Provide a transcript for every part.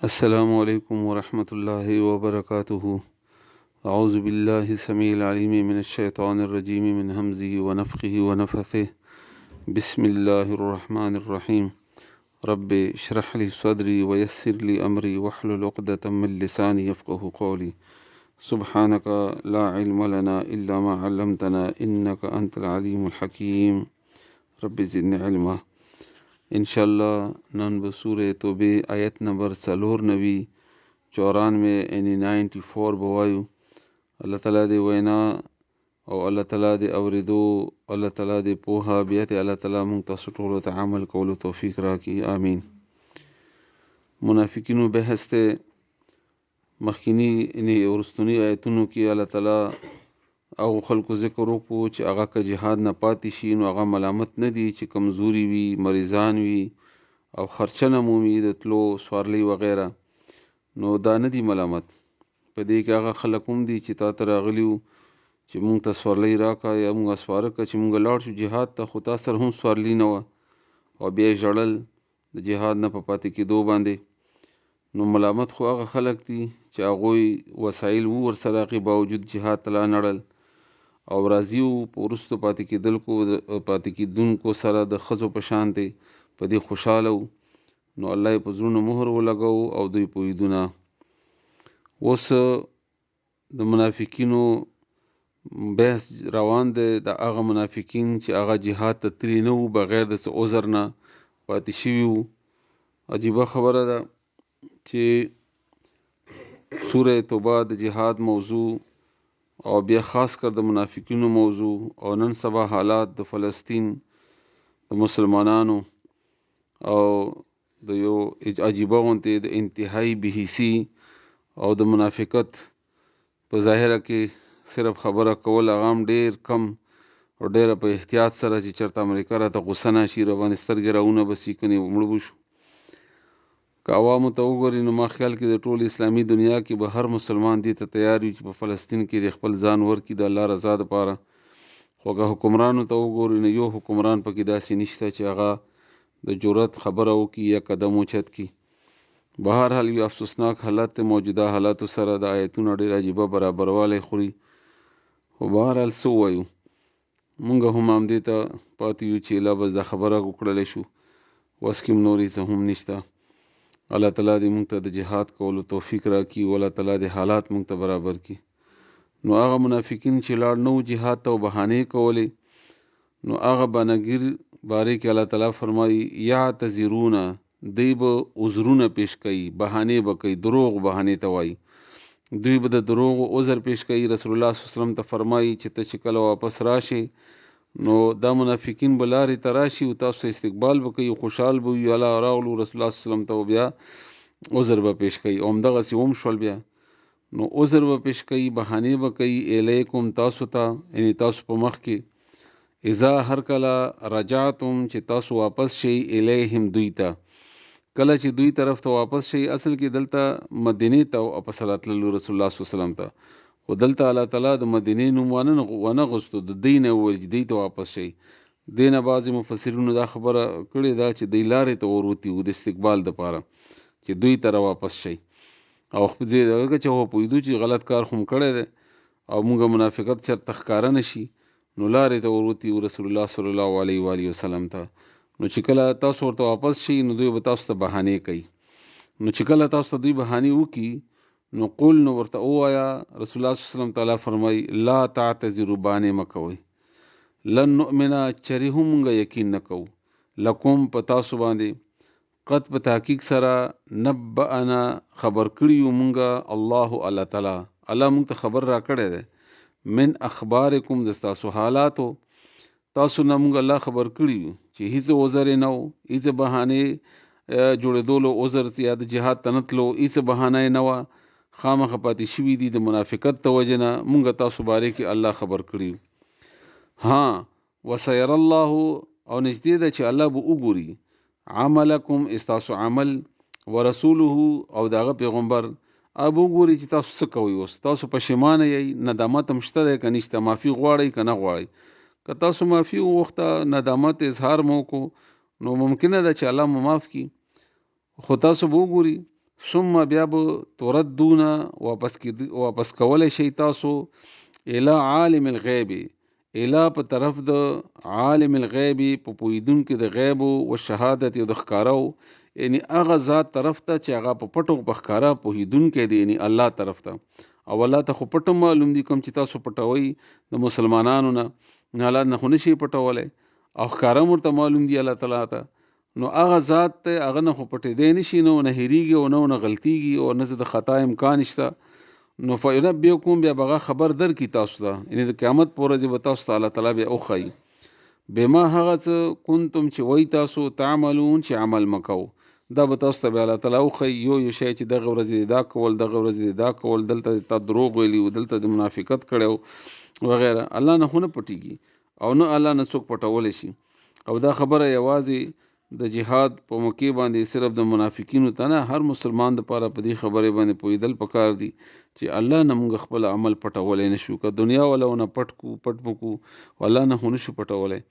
السلام عليكم ورحمة الله وبركاته. أعوذ بالله السميع العليم من الشيطان الرجيم من همزه ونفخه ونفثه. بسم الله الرحمن الرحيم. رب اشرح لي صدري ويسر لي أمري واحلل عقدة من لساني يفقه قولي. سبحانك لا علم لنا إلا ما علمتنا إنك أنت العليم الحكيم. رب زدني علما. ان شاء الله نن به سوره توبې آیت نمبر 94 94 یعنی 94 به وایو. الله تعالی دې وینا او الله تعالی دې اورېدو، الله تعالی دې پوهه، بیا دې الله تعالی موږ تاسو ټولو ته عمل کولو توفیق راکړي، آمین. منافقینو بحث ته مخکینی یعنی وروستني آیتونو کې الله تعالی هغو خلکو ذکر وکړو چې هغه که جهاد نه پاتې شي نو هغه ملامت نه دي چې کمزوري وي، مریضان وي او خرچه نه مومي د تلو سوارلۍ وغیره، نو دا نه دي ملامت. په دې کې هغه خلک هم دي چې تا ته راغلي وو چې موږ ته سوارلۍ راکړه یا موږ سواره کړه چې موږ لاړ شو جهاد ته، خو تا سره هم سوارلي نه وه او بیا یې ژړل د جهاد نه په پاتې کېدو باندې. نو ملامت خو هغه خلک دي چې هغوی وسایل وو ورسره، هغې باوجود جهاد ته لا نړل او راضي وو په وروستو پاتې کېدونکو سره د ښځو په شان دی، په دې خوشحاله وو. نو الله یې په زړونو مهر ولګوو او دوی پوهېدونه. اوس د منافقینو بحث روان دی، د هغه منافقین چې هغه جهاد ته تللي نه وو، بغیر د څه عذر نه پاتې شوي وو. عجیبه خبره ده چې سوره توبه د جهاد موضوع او بیا خاص کر د منافقینو موضوع او نن سبا حالات د فلسطین د مسلمانانو او د یو عجیبه غونتې د انتهایی بېحسي او د منافقت په ظاهره کې صرف خبره کول، هغه هم ډېر کم او ډېره په احتیاط سره چې چېرته امریکا راته غوسه نه شي، راباندې سترګې راونه بسي، کنې مړه به شو. که عوامو ته وګوري نو ما خیال کې د ټول اسلامي دنیا کې به هر مسلمان دې ته تیار وي چې په فلسطین کې د خپل ځان ورکړي د الله رضا دپاره. خو که حکمرانو ته وګوري نو یو حکمران پکې داسې نشته چې هغه د جرأت خبره وکړي یا قدم اوچت کړي. بهرحال یو افسوسناک حالت دی، موجوده حالاتو سره د آیتونو ډېر عجیبه برابروالی خوري. خو بهرحال څه ووایو، موږ هم همدې ته پاتې یو چې لا بس دا خبره وکړلی شو، وس کې هم نورې څه هم نشته. الله تعالی دې موږ ته د جهاد کولو توفیق راکړي او الله تعالی دې حالات موږ ته برابر کړي. نو هغه منافقین چې لاړ نه وو جهاد ته او بهانې کولې، نو هغه بنګیر باره کې الله تعالی فرمایي یعتذرون، دوی به عذرونه پیش کوي، بهانې به کوي، دروغ بهانې ته وایي. دوی به د دروغو عذر پیش کوي. رسول الله صلی الله علیه وسلم ته فرمایي چې ته چې کله واپس راشې نو دا منافقین به لارې ته راشي او تاسو استقبال به کوي، خوشحال به وي، الله راغلو رسول الله صلی الله علیه وسلم ته بیا عذر به پیش کوي. او همدغسې هم شول بیا. نو عذر به پیش کوي، بهانې به کوي، الیکم تاسو ته، یعنی تاسو په مخ کې، اذا هر کله رجعتم چې تاسو واپس شئ، الیهم دوی ته، کله چې دوی طرف ته واپس شئ. اصل کې دلته مدینې ته واپس راتللو رسول الله صلی الله علیه وسلم ته، خو دلته الله تعالی د مدینې نوم وانه غوستو، د دوی نه وویل چې دوی ته واپس شئ. دې نه بعضې مفسرینو دا خبره کړې ده چې دوی لارې ته وروتي وو د استقبال دپاره چې دوی ته راواپس شئ. او خپل ځای دغه چې هغه پوهېدو چې غلط کار خو مو کړی دی او موږ منافقت چېرته ښکاره نه شي، نو لارې ته وروتي وو رسول الله صلی الله علیه وآله وسلم ته. نو چې کله تاسو ورته واپس شئ نو دوی به تاسو ته بهانې کوي. نو چې کله تاسو ته دوی بهانې وکړي نو قول، نو ورته ووایه رسول الله صلی الله علیه وسلم تعالی فرمایي لا تعتذروا، بهانې مه کوئ. لن نؤمنه، چېرې هم مونږ یقین نه کوو، لکم په تاسو باندې، قد په تحقیق سره، نبأنا خبر کړي یو مونږ الله الله تعالی، الله مونږ ته خبر راکړی دی، من اخبارکم د ستاسو حالاتو، تاسو نه مونږ الله خبر کړي یو چې هیڅ عذر یې نه و، هیڅ بهانې جوړېدلو عذر یا د جهاد ته نه تلو، هیڅ بهانه یې نه وه، خامخا پاتې شوي دي د منافقت د وجې نه، مونږ تاسو باره کې الله خبر کړي یو. ها وسیر الله، او نږدې ده چې الله به وګوري عملکم استاسو عمل، ورسوله او د هغه پیغمبر، هغه به وګوري چې تاسو څه کوئ. اوس تاسو پښیمانه یئ، ندامت هم شته دی که نشته، معافي غواړئ که نه غواړئ. که تاسو معافي وغوښته، ندامت اظهار مو وکړو، نو ممکنه ده چې الله مو معاف کړي. خو تاسو به وګوري. ثم بیا به تردون واپس واپس کولی شئ تاسو الی عالم الغیب، الی په طرف د عالم الغیب، په پوهېدونکي د غیب او شهادت او د ښکارو، یعنی هغه ذات طرف ته چې هغه په پټو په ښکاره پوهېدونکی دی، یعنی الله طرف ته. او الله ته خو پټ هم معلوم دي، کوم چې تاسو پټوئ د مسلمانانو نه، نو الله نه خو نشي پټولی، او ښکاره هم ورته معلوم دي الله تعالی ته. نو هغه ذات ته هغه نه خو پټېدی نشي، نه ونه هېرېږي او نه ونه غلطېږي او نه د خطا امکان شته. نو فینبئکم بیا به هغه خبر درکړي تاسو ته، یعنې د قیامت په ورځې به تاسو ته الله تعالی بیا وښایي بما هغه څه کنتم چې وایي تاسو تعملون چې عمل مه کوو. دا به تاسو ته بیا الله تعالی وښایي یو یو شی چې دغه ورځې دې دا کول، دغه ورځې دې دا کول، دلته دې تا دروغ ویلي وو، دلته دې منافقت کړی و وغیره. الله نه خو نه پټېږي او نه الله نه څوک پټولی شي. او دا خبره یوازې د جهاد په موقع باندې صرف د منافقینو ته نه، هر مسلمان دپاره په دې خبرې باندې پوهېدل پکار دي چې الله نه موږ خپل عمل پټولی نه شو. که دنیا والا نه پټ کو پټ مو کو، الله نه خو نه شو پټولی.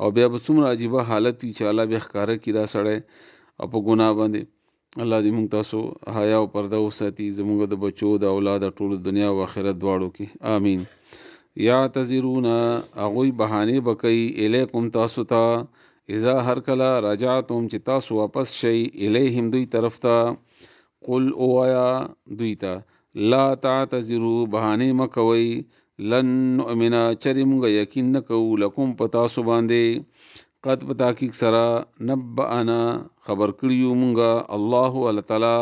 او بیا به څومره عجیبه حالت وي چې الله بیا ښکاره کړي دا سړی او په ګناه باندې. الله دې موږ تاسو حیا او پرده وساتي، زموږ د بچو د اولاد ټولو دنیا او آخرت دواړو کې، آمین. یعتذرون هغوی بهانې به کوي الیکم تاسو ته اذا هر کله رجعتم چې تاسو واپس شئ الیهم دوی طرف ته. قل اوایا دوی ته لا تعتذرو بهانې مه کوئ، لن نؤمن چرې مونږ یقین نه کوو لکم په تاسو باندې، قد په تحقیق سره نبأنا خبر کړي یو مونږه الله الله تعالی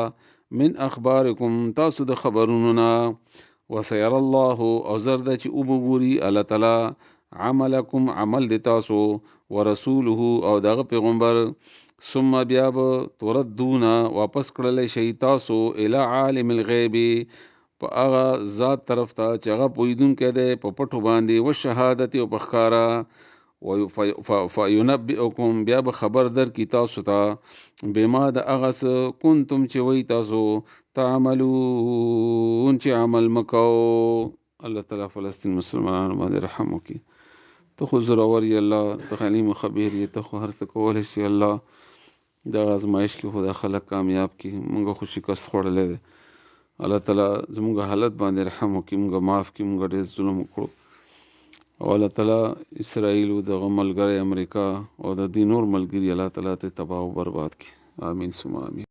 من اخبارکم تاسو د خبرونو نه، وسیر الله او زر ده چې وبه ګوري الله تعالی عملکم عمل د تاسو ورسوله او دغه پیغمبر، ثم بیا به تردون واپس کړلی شئ تاسو الی عالم الغیب په هغه ذات طرف ته چې هغه پوهېدونکی دی په پټو باندې، وشهادت او په ښکاره، فینبئکم بیا به خبر درکړي تاسو ته بما د هغه څه کنتم چې وایي تاسو تعملون چې عمل مه کوو. الله تعالی فلسطین مسلمانانو باندې رحم وکړي. ته خو زورور یې الله، ته علیم خبیر یې، ته خو هر څه کولی شې الله. دغه ازمایش کې خو دا خلک کامیاب کړي، موږ خو شکست خوړلی دی. الله تعالی زموږ حالت باندې رحم وکړي، موږ معاف کړي، موږ ډېر ظلم وکړو. او الله تعالی اسرائیل او دغه ملګری امریکا او د دې نور ملګري الله تعالی ته تباه او برباد کړي. آمین ثم آمین.